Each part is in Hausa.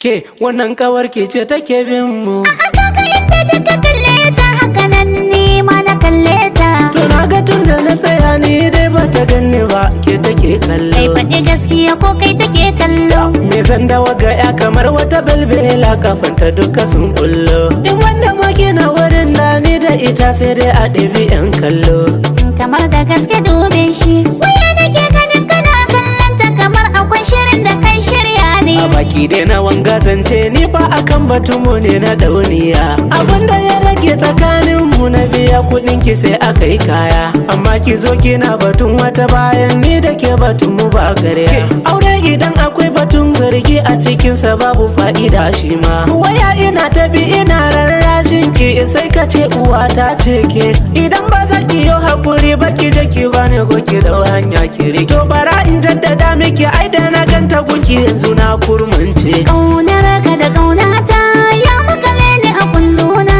Ke wannan kawar ke ce take bin mu. A'a, kaga yadda da ka kalle ta, haka nan ni ma na kalle ta. To na ga tun da na tsaya ni dai bata ganni ba, ke take Kai, kallo. faɗi gaskiya, ko kai take kallo? Me zan da waga ya kamar wata belbela, kafanta duka sun bullo. In wanda ma kina wurin da ni da ita sai dai a ɗabi 'yan kallo. Kamar da gaske, dube shi. Waya nake ganin kana kallon ta, kamar akwai shirin da kai shirya ne. A baki dai na wanga zance, ni fa akan batunmu ne na dauniya. Abinda ya rage tsakanin mu na biya kuɗin ki sai aka yi kaya. Amma ki zo kina batun wata bayan ni da ke batun mu ba karya. Aure idan akwai batun zargi a cikinsa, babu fa'ida shi ma. Waya ina ta bi ina rarrashin ki, sai ka ce uwa ta ce ke. Idan ba za ki yi hakuri ba, ki je ki bani ko ki dau hanya ki rike. To bara in jaddada miki, ai da na ganta gunki yanzu na kurmance. Ƙaunar ka da ƙaunata ya makale ni a kulluna.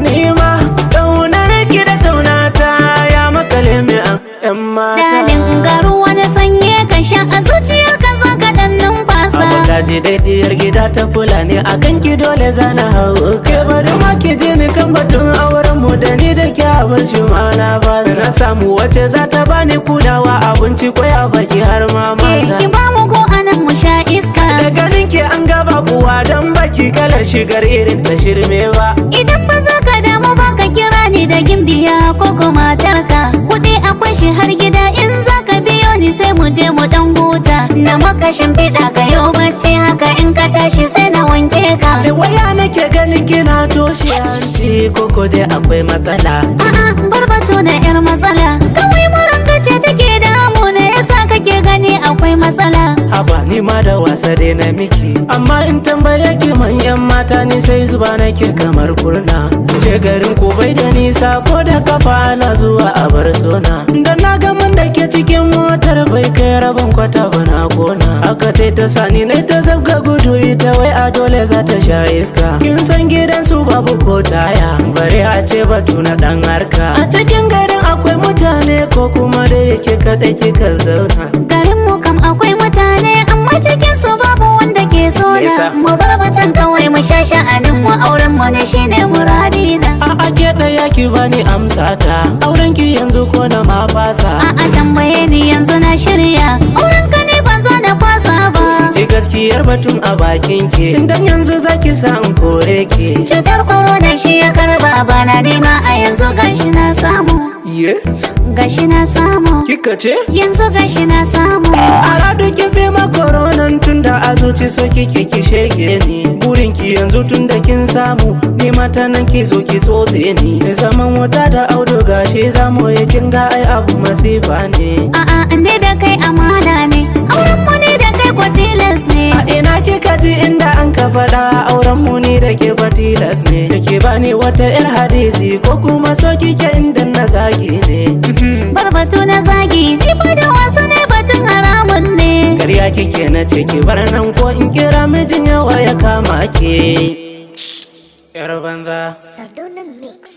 Ni ma ƙaunar ki da ƙaunata ya makale mi a 'yan mata. Dalin garuwa da sanye ka sha, a zuciyar ka za ka dan numfasa. Abu ji daidiyar gida ta Fulani, a kan ki dole zana hau. Ke bari ma ki ji ni kan batun auren mu da ni da ke, abin shi ma na ba. Na samu wacce za ta bani kulawa, abinci ko ya baki har ma masa. Ki ba mu ko anan mu sha iska. Da ganin ki an gaba kuwa, don baki kalar shigar irin ta shirme ba. Idan ba za ka damu ba, ka kira ni da gimbiya ko ko matarka. Kuɗi akwai shi har gida, in za ka biyo ni sai mu je mu dan huta. Na maka shimfiɗa ka yau bacci, haka in ka tashi sai na wanke ka. Da waya nake ganin kina toshe hanci, koko dai akwai matsala? A'a, bar batu na yar matsala. Kawai muranga ce take damu na, yasa kake gani akwai matsala. Haba, ni ma da wasa dai na miki. Amma in tambaye ki man yan mata, ni sai zuba nake kamar kurna. Je garin ku bai da nisa, ko da kafa na zuwa a bar sona. Da na ga man da ke cikin motar bai kai rabin kwata ba, na kona. Aka tai ta sani na ta zabga gudu, ita wai a dole za ta sha iska. Kin san gidan su babu ko taya, bare a ce batu na dan harka. A cikin garin akwai mutane, ko kuma da yake kaɗai kika zauna? Garin mu kam akwai mutane, amma cikin su babu wanda ke so Me yasa? na. Mu bar batun kawai, mu sha sha'anin mu, auren mu ne shine muradina. A'a, ke ɗaya ki bani amsa ta. Auren ki yanzu ko na ma fasa? A'a, tambaye ni yanzu na shirya. Auren ka ne ba za na fasa ba. Ji gaskiyar batun a bakin ki. Idan yanzu zaki sa in kore ki. Cutar corona shi ya karba bana, nema a yanzu gashi na samu. Ye? Gashi na samu. Kika ce? Yanzu gashi na samu. A radu ki fi ma koronan, tunda a zuci so kike ki shege ni. Burin ki yanzu tunda kin samu, ni mata nan ki zo ki tsotse ni. Zaman wuta da auduga shi zamu yi, kin ga ai abu masifa ne. A'a, ne da kai amana ne. Auren mu ne da kai ko tilas ne. A ina kika ji inda an ka faɗa auren mu ni da ke ba tilas ne? Da ke bani wata 'yar hadisi, ko kuma so kike inda na zagi ne? Bar batu na zagi, ni ba da wasa ne, batun haramun ne. Karya kike, na ce ki bar nan ko in kira mijin yawa ya kama ke. Yar banza. Sardauna Mix.